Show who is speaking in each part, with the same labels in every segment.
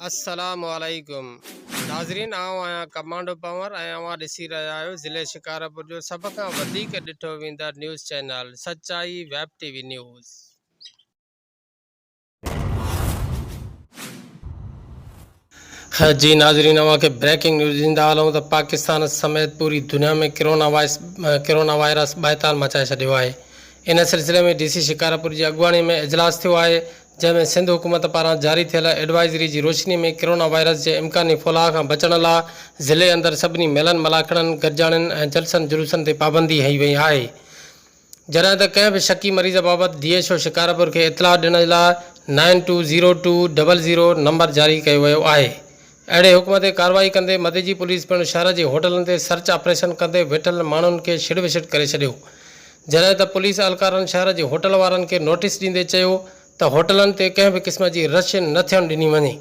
Speaker 1: السلام عليڪم ناظرين آئون آهيان ڪمانڊو پنور ۽ اوهان ڏسي رهيا آهيو ضلعي شڪارپور جو سڀ کان وڌيڪ ڏٺو ويندڙ نيوز چينل سچائي ويب ٽي وي نيوز. جي ناظرين اوهان کي بريڪنگ نيوز ڏيندا هلون ته پاڪستان سميت پوري دنيا ۾ ڪرونا وائس ڪرونا وائرس ٻائيتال مچائي ڇڏيو آهي ان سلسلي ۾ ڊي سي شڪارپور جي اڳواڻي ۾ اجلاس ٿيو آهي جنهن ۾ سنڌ حڪومت پاران جاري ٿيل ايڊوائزري جي روشني ۾ ڪرونا وائرس جي امڪاني ڦهلاء کان بچڻ لا ضلعي اندر سڀني ميلن ملاکڙن، گڏجاڻين ۽ جلسن جلوسن تي پابندي هنئي وئي آهي. جڏهن ته ڪنهن به شڪي مريض بابت ڊي ايڇ او شڪارپور کي اطلاع ڏيڻ لا nine two zero two double zero number جاري ڪيو ويو آهي. اهڙي حڪم تي ڪارروائي ڪندي مديجي پوليس پڻ شهر جي هوٽلن تي سرچ آپريشن ڪندي ويٺل ماڻهن کي ڇڙ وڇڙ ڪري ڇڏيو. جڏهن ته پوليس اهلڪارن شهر جي هوٽل وارن کي نوٽيس ڏيندي چيو ته هوٽلن تي ڪنهن به قسم جي رش نه ٿيڻ ڏني وڃي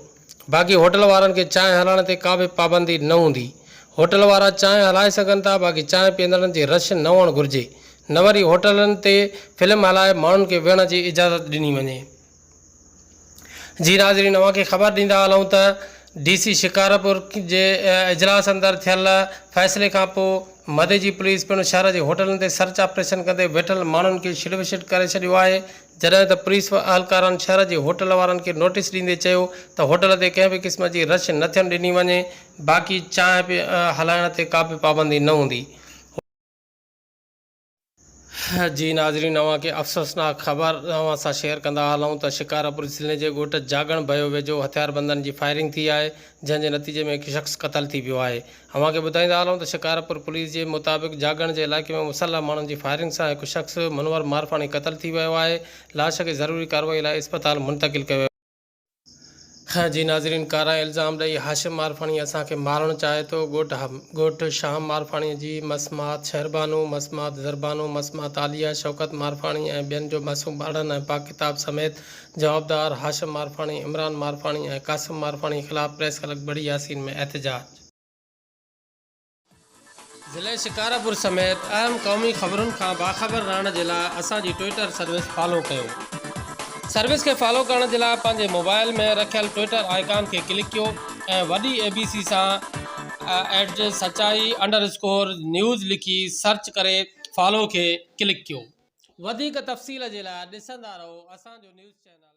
Speaker 1: باقي هوٽل وارن کي چانهه هلائڻ تي ڪا به پابندي نه هوندي هوٽل وارا چانهه هلائي سگهن ٿا باقي چانهه پيئندڙن جي رش نه هئڻ گهرجي نه وري هوٽلن تي فلم هلائي ماڻهن کي ويهڻ جي اجازت ڏني وڃي. جي ناظرين اوهان کي خبر ڏيندا هلون ته ڊي سي شڪارپور جي اجلاس اندر ٿيل فيصلي کان پوء مديجي پوليس پڻ شهر جي هوٽلن تي سرچ آپريشن ڪندي ويٺل ماڻهن کي ڇڙ وڇڙ ڪري ڇڏيو آهي جڏهن ته پوليس اهلڪارن شهر جي هوٽل وارن کي نوٽيس ڏيندي چيو ته هوٽل تي ڪنهن به قسم جي رش نه ٿيڻ ڏني وڃي باقي چانهه هلائڻ تي ڪا به پابندي نه هوندي. جي ناظرين اوهان کي افسوسناڪ خبر اوهان سان شيئر ڪندا هلون ته شڪارپور ضلعي جي ڳوٺ جاڳڻ ڀيو ويجهو هٿياربندن جي فائرنگ ٿي آهي جنهن جي نتيجي ۾ هڪ شخص قتل ٿي پيو آهي اوهان کي ٻڌائيندا هلون ته شڪارپور پوليس جي مطابق جاڳڻ جي علائقي ۾ مسلح ماڻهن جي فائرنگ سان هڪ شخص منور مارفاڻي قتل ٿي ويو آهي لاش کي ضروري ڪارروائي لاء اسپتال منتقل ڪيو جي ناظرين ڪارا الزام ڏئي هاشم عارفاڻي اسان کي مارڻ چاهي ٿو، ڳوٺ ڳوٺ شام عارفاڻي جي مسمات شهربانو، مسمات زربانو، مسمات عاليه، شوڪت عارفاڻي ۽ ٻين جو معصوم ٻارڙن ۽ پاڪ ڪتاب سميت جوابدار هاشم عارفاڻي، عمران عارفاڻي ۽ قاسم عارفاڻي خلاف پريس ڪلب ڳڙهي ياسين ۾ احتجاج. ضلعي شڪارپور سميت اهم قومي خبرن کان باخبر رهڻ جي لاء اسان جي ٽوئٽر سروس فالو ڪيو. سروس کي فالو ڪرڻ جي لاء پنهنجي موبائل ۾ رکيل ٽوئٽر آئيڪان کي ڪلڪ ڪيو ۽ وڏي اي بي سي سان ايٽ سچائي انڊر اسڪور نيوز لکي سرچ ڪري فالو کي ڪلڪ ڪيو. وڌيڪ تفصيل جي لاء ڏسندا رهو اسان جو نيوز چينل.